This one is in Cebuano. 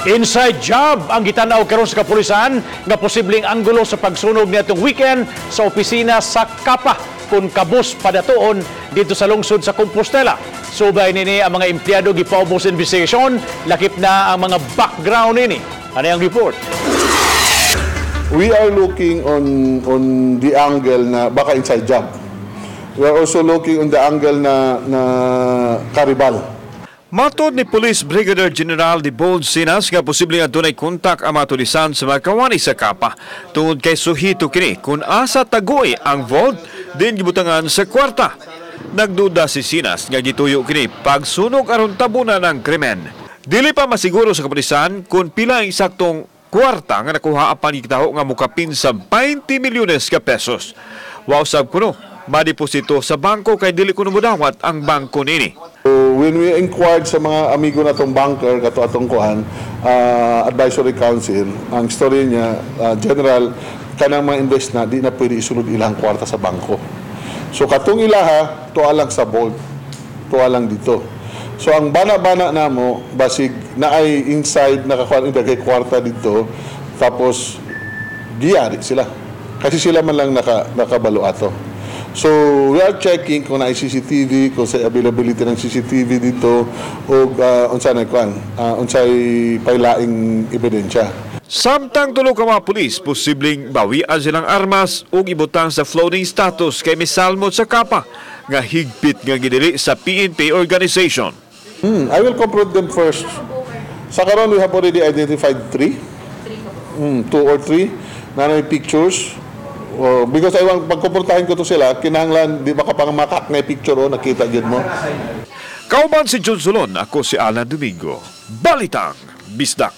Inside job ang gitanaw karon sa kapulisan nga posibleng anggulo sa pagsunog niadtong weekend sa opisina sa Kapa kung kabus padatuon dito sa lungsod sa Compostela. Subay nini, ang mga empleyado gipaubos investigasyon, lakip na ang mga background nini. Ano ang report? We are looking on the angle na baka inside job. We are also looking on the angle na karibal. Matod ni Police Brigadier General Debold Sinas nga posibleng adunay kontak ang mga tulisan sa mga kawani sa Kapa tungod kay suhito kini kung asa tagoy ang vault din gibutangan sa kwarta. Nagduda si Sinas nga gituyo kini pagsunog aron tabunan ang krimen. Dili pa masiguro sa kapulisan kung pila ang eksaktong kwarta nga nakuha apan gitaho nga mukapin sa 20 milyones ka pesos. Wa usab kuno madeposito sa bangko kay dili kuno modawat ang bangko nini. So, when we inquired sa mga amigo natong banker kato atong kuan advisory council, ang story niya, general, kanang mga invest na di na pwede isulod ilang kwarta sa bangko. So katong ilaha tuwa lang sa vault, tuwa lang dito. So ang bana-bana namo, basig naay inside nakakuan kay kwarta dito, tapos giyari sila. Kasi sila man lang nakabalo ato. So, we are checking kung naay CCTV, kung sa availability ng CCTV dito, o unsa na kuan, unsay pailaing ebidensya. Samtang tulo ka mga pulis, posibleng bawian silang armas ug ibutang sa floating status kay misalmot sa Kapa nga higpit nga gidili sa PNP organization. I will confront them first. Sa karon we have already identified three. Two or three na may pictures. Oh, because I want pagkumprontahin ko to sila, kinahanglan di ba kapag makak na picture, oh, nakita gyud mo. Kauban si John Solon, ako si Alan Domingo. Balitang Bisdak.